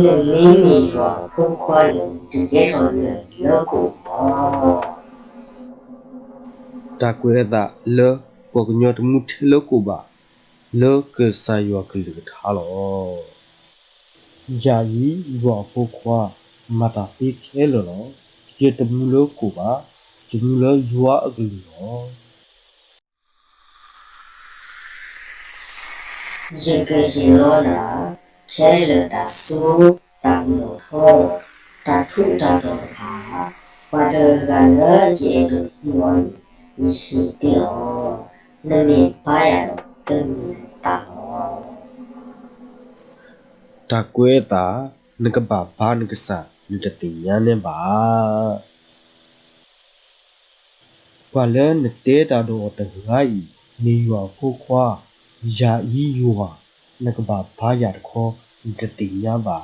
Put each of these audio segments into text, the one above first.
နမ့မ့ၢ်ယွၤအဖိခွါန့ၣ် တကဲထီၣ်နၢၤလၢကိၣ်လီၤ. တၢ်ကွဲးအသးလၢပှၤကညီတမူထဲလၢကိၣ်ဘၣ်, လၢကစၢ်ယွၤကလုၢ်ကထါလီၤ. ယၤအံၤယွၤအဖိခွါ, မၤတၢ်သ့ခဲလၢာ်လီၤ. ယတမူလၢကိၣ်ဘၣ်, ယမူလၢယွၤအကလုၢ်လီၤ. ယကဟ့ၣ်လီၤနၤ ခဲလၢာ်တၢ်စိ တၢ်မုာ်ထီၣ်, တၢ်ထူးတၢ်တီၤတဖၣ်, ပှၤတဂၤဂၤလၢယအဲၣ်ဒိးဟံးအီၤန့ၣ် ယဟ့ၣ်သ့အီၤ, နမ့ၢ်ဘါယၤဒီး တမ့ၢ်နသးလီၤ. တၢ်ကွဲးအသး, နကဘၣ်ဘါနကစၢ် နတသ့ၣ်ညါန့ၢ်ဘၣ်. ပှၤလၢနတဲတၢ်ဒီးအီၤတဂၤအံၤ မ့ၢ်ယွၤအဖိခွါ, ယၤအံၤယွၤ, နကဘၣ်ဘါယၤတခီ နတသ့ၣ်ညါဘၣ်ဧါ.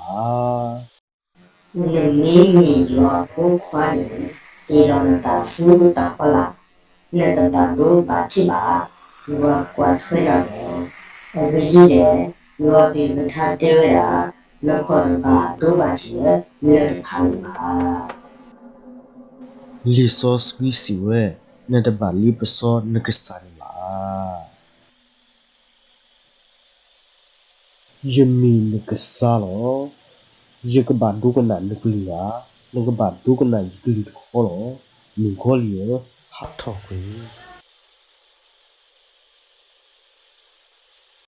နမ့မ့ၢ်ယွၤအဖိခွါန့ၣ် ဟ့ၣ်လီၤနတၢ်ဆူတၢ်ဖီလာ်, နတဘၣ်ဒိဘၣ်ထံးဘၣ်, ယွၤကွၢ်ထွဲနၤလီၤ. အဂ့ၢ်ဒ်လဲၣ်, ယွၤကလုၢ်ကထါတဲဝဲဒၣ်, နခီၣ်တဘၣ်ဒိဘၣ်ထံးလၢတဖၣ်န့ၣ်ဘၣ်. လံာ်စီဆှံစံးဝဲ, နတဘၣ်လ့ပစီနကစၢ်န့ၣ်ဘၣ်. ယမ့ၢ်နကစၢ်လီၤ. ယကဘၣ်ဒိကနၣ်နကလုၢ်ဧါ, နကဘၣ်ဒိကနၣ်ယကလုၢ်တခီလီၤ. မုၣ်ကီၤလံၢ်ဧၢ, ဟးထီၣ်ကွံာ်.